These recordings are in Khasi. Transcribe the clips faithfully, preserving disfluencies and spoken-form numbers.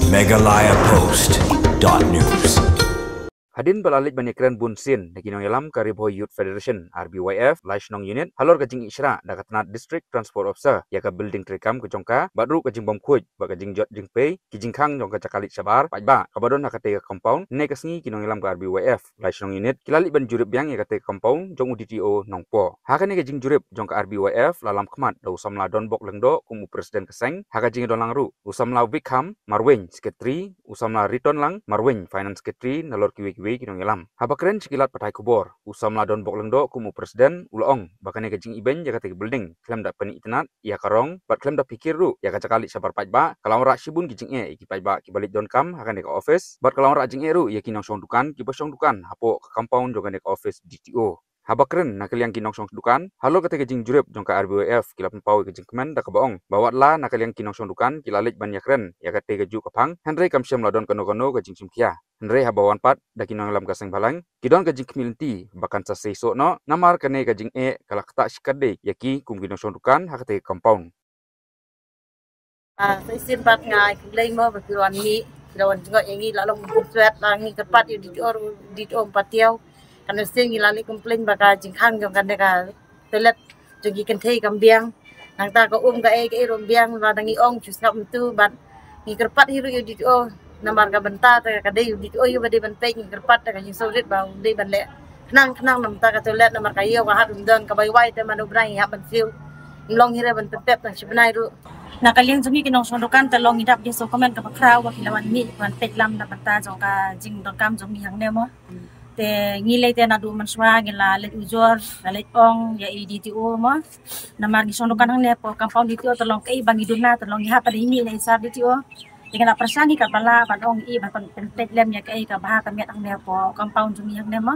Meghalaya Post dot news. Hadien ba la leit ban ïakren bun sien da ki nongïalam ka Ri Bhoi Youth Federation, R B Y F, Laishnong Unit, halor ka jingïasyrah da ka tnat District Transport Officer ïa ka building treikam ka jong ka, bad ruh ka jingbymkhuid bad ka jingjot jingpei ki jingkhang jong ka jaka leit shabar paidbah kaba don ha katei ka compound. Hynne ka sngi ki nongïalam ka R B Y F Laishnong Unit ki la leit ban jurip biang ïa katei ka compound jong u D T O Nongpoh. Ha kane ka jingjurip jong ka R B Y F la lam khmat da u samla Donbok Lyngdoh kum u president ka seng, ha ka jingdon lang ruh u samla Wikham Marwein, secretary, u samla Ritonlang Marwein, finance secretary, nalor kiwei kiwei ki nongïalam. Haba kren sha ki lad pathai khubor, u samla Donbok Lyngdoh kum u president u la ong ba kane ka jingibeiñ ïa katei ka building khlem da pynitynnad ïa ka rong bad khlem da phikir ruh ïa ka jaka leit shabar paidbah, ka la wanrah shibun ki jingeh ïa ki paidbah kiba leit donkam ha kane ka office, bad ka la wanrah jingeh ruh ïa ki nongshong dukan kiba shong dukan hapoh ka compound jong kane ka office D T O. Haba kren na ka liang ki nongshong dukan halor katei ka jingjurip jong ka R B Y F, ki la pynpaw ïa ka jingkmen da kaba ong ba watla na ka liang ki nongshong dukan ki la leit ban ïakren ïa katei ka juh ka phang, hynrei kam shym la don kano kano ka jingshim khia. Hynrei haba wan pat da ki nongïalam ka seng bhalang, ki don ka jingkhmih lynti ba kan sa seisoh noh, namar kane ka jingeh ka la ktah shikatdei ïa ki kum ki nongshong dukan ha katei ka compound. Ah, sa shisien pat nga ai khublei mo ba phi wan mih, phi la wan jngoh ïa ngi, la long khublei, la ngi kyrpad ïa u D T O, u D T O Umphniang. Kan shisien ngi la leh complain ba ka jingkhang jong kane ka toilet jong ki kynthei kam biang. Nangta ka um kaei kaei ruh ym biang, ba dang ngi ong shu sngap mynta bad ngi kyrpad hi ruh ïa u D T O. Namar ka bynta te ka dei u D T O ïa u ba dei ban peit, ngi kyrpad te ka jingsngewrit ba u dei ban leh khnang khnang namar ka toilet, namar ka ïew ka hat um don, ka bai wai te mano bnai ngi hap ban siew. Ym long hi re ban pynpep tang shi bnai ruh. Na ka liang jong ngi ki nongshong dukan te long ngi dap da sngewkmen kaba khraw ba phi la wan mih ban peit lam na bynta jong ka jingdonkam jong ngi hangne mo. Te ngi lei te naduh mynshuwa ngi la leit ujor, la leit ong ïa i D T O mo. Namar ngi shong dukan hangne hapoh compound D T O te long kaei ba ngi duna te long ngi hap ban mih na i sar D T O. Te ngi la pyrshang hi katba lah ban ong i ban pyn-, pynpeit lem ïa kaei kaba ha ka miat hangne hapoh compound jong ngi hangne mo.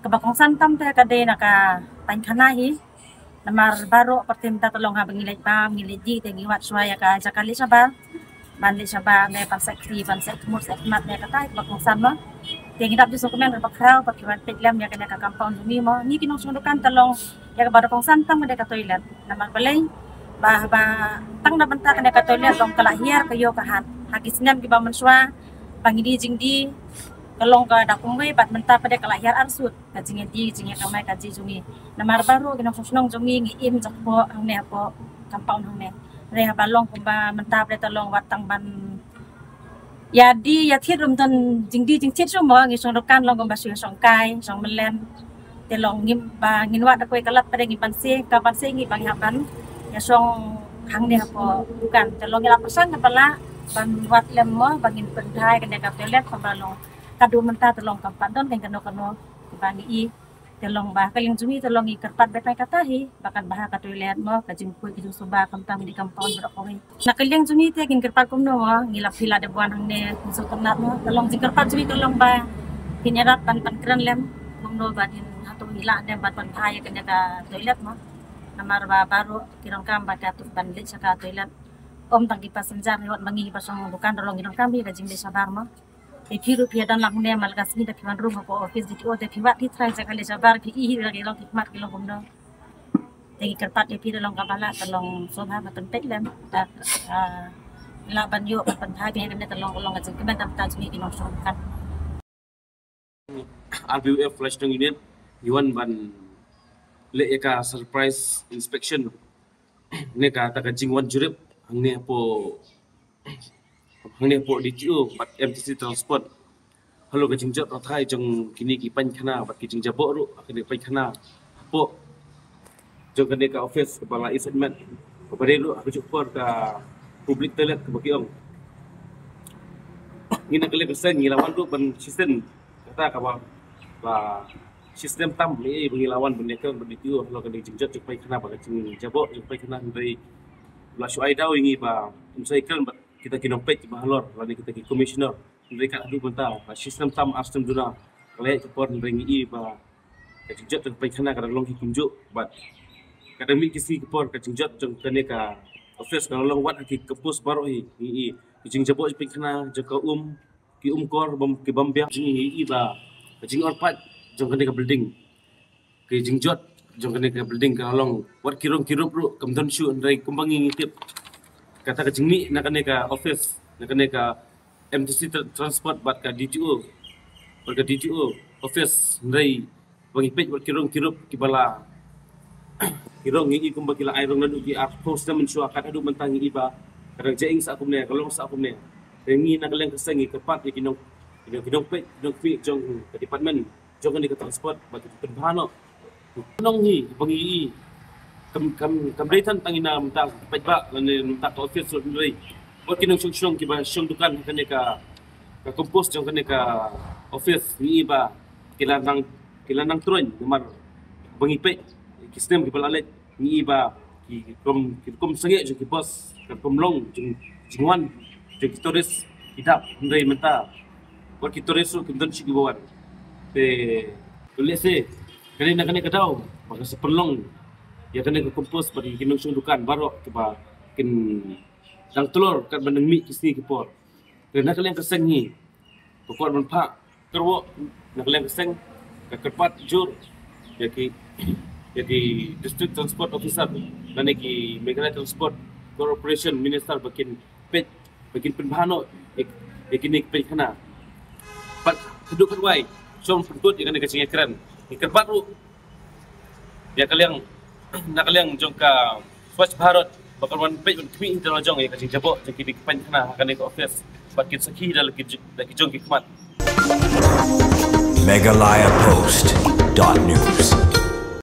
Kaba kongsan tam te ka dei na ka paikhana hi. Namar baroh pyrthei mynta te long haba ngi leit bam, ngi leit dih te ngi wad shuwa ïa ka jaka leit shabar. Ban leit shabar ne ban sait kti, ban sait khmut, sait khmat ne kata kaba kongsan mo. Te ngi dap da sngewkmen kaba khraw ba phi wan peit lem ïa kane ka compound jong ngi mo. Ngi ki nongshong dukan te long ïa kaba da kongsan tam ka dei ka toilet. Namar balei ba, ba tang na bynta kane ka toilet long ka la hiar ka ïew ka hat. Ha ki snem kiba mynshuwa ba ngi die jingdie ka long ka da kumwei bad mynta pat de ka la hiar arsut. Ka jingïadie, jingïakamai ka jong ngi. Namar baroh ki nongshong shnong jong ngi ngi im jakpoh hangne hapoh compound hangne. Hynrei haba long kumba mynta pat de te long wat tang ban ïadie ïathied ruh ym don jingdie jingthied shuh mo, ngi shong dukan long kumba shu shong kai, shong myllen. Te long ngim ba ngin wad da kawei ka lad pat de ngi banse, ka banse ngi ba ngi hap ban ïa shong hangne hapoh dukan. Te long ngi la pyrshang katba lah ban wad lem mo ba ngin pynthai kane ka toilet kaba long ka dei mynta te long kam pat don kano kano ba ngi i. Te long ba ka liang jong ngi te long ngi kyrpad beit tang kata hi ba kan bha ka toilet mo, ka jingpoi ka jingsuba khamtam ha ki compound baroh kawei. Na ka liang jong ngi te ngin kyrpad kumno mo, ngi la phi la dep wan hangne ngi sngewtynnat mo. Te long jingkyrpad jong ngi te long ba kin ïarap ban pynkren lem kumno ba kin hato ngi lah ne ban pynbha ïa kane ka toilet mo. Namar ba baroh ki donkam ba ka tu ban leit sha ka toilet. Ym tang ki passenger, wat ma ngi kiba shong dukan ruh long ngi donkam ïa ka jingleit shabar mo. Te phi ruh phi ïa don lang hangne, man la ka sngi da phi wan rung hapoh office D T O te phi wad hi trai jaka leit shabar, phi i hi da ki long ki khmat ki long kumno. Te ngi kyrpad ïa phi da long kaba lah, da long sngewbha ban pynpeit lem da, ah, lah ban ïoh ban pynbha phi hangne, da long, long ka jingkmen tam tam jong ngi ki nongshong dukan. R B Y F Laishnong Unit ngi wan ban leh ïa ka surprise inspection ne kata ka jingwan jurip hangne hapoh, hangne hapoh D T O bad M T C Transport. Halor ka jingjot rathai jong kine ki paikhana bad ki jingjaboh ruh ha kane ka paikhana hapoh jong kane ka office kaba la i segment kaba dei ruh ha kajuh por ka public toilet kaba ki ong. Ngi na ka liang ka seng ngi la wan ruh ban shisien kata kaba la shisnem tam, eh, ba ngi la wan ban ïakren bad D T O halor kane ka jingjot jong paikhana bad ka jingjaboh jong paikhana, hynrei la shu ai daw ïa ngi ba ngin sa ïakren bad kita ki nongpeit kiba halor lane kita ki commissioner. Hynrei kat haduh mynta ba shisnem tam ar snem duna ka la ïaid ka por, hynrei ngi i ba ka jingjot jong paikhana ka dang long hi kumjuh bad ka dang mih ki sngi ki por ka jingjot jong kane ka office ka la long wat ha ki campus baroh hi. Ngi i ki jingjaboh jong paikhana, jong ka um, ki um kor bym, ki bym biang. Jong ngi i ba ka jingorpait jong kane ka building, ki jingjot jong kane ka building ka la long wat ki rong ki rup ruh kam don shuh, hynrei kumba ngi ngi tip kata ka jingmih na kane ka office, na kane ka M T C Transport bad ka D T O, bad ka D T O office, hynrei ba ngi peit bad ki rong ki rup kiba la, ki rong ngi i kumba ki la ai rong naduh ki arphew snem mynshuwa kat haduh mynta ngi i ba ka dang jaing sa kumne, ka long sa kumne. Te ngi na ka liang ka seng ngi kyrpad ïa ki nong, ki nong, ki nongpeit, ki nongpeit jong ka department jong kane ka transport ba ki pynbha noh. Nong hi ba ngi i kam, kam, kam dei tang ïa na mynta ka paidbah lane mynta ka office ruh, hynrei wat ki nongshong shong kiba shong dukan ha kane ka, ka campus jong kane ka office ngi i ba ki la nang, ki la nang troiñ namar ba ngi peit ki snem kiba la leit ngi i ba ki rukom, ki rukom sangeh jong ki bus, ki rukom long jong, jingwan jong ki tourist ki dap, hynrei mynta wat ki tourist ruh kim don shuh kiba wan. Te to lehse kane na kane ka daw ba ka sa pynlong ïa kane ka campus bad ki nongshong dukan baroh kiba kin dang tlor katba nang mih ki sngi ki por. Te na ka liang ka seng ngi ka kwah ban phah kyrwoh na ka liang ka seng, ka kyrpad jur ïa ki, ïa ki District Transport Officer lane ki Meghalaya Transport Corporation Minister ba kin peit, ba kin pynbha noh ïa, ïa kine ki pynkhana. Bad haduh katwai shuwa pynkut ïa kane ka jingïakren, ngi kyrpad ruh ïa ka liang, na ka liang jong ka Swachh Bharat ba kan wan peit, wan khmih hi da la jong ïa ka jingjaboh jong kine ki pynkhana ha kane ka office bad kin sakhi da la ki, da ki jong ki khmat. Meghalaya Post dot news.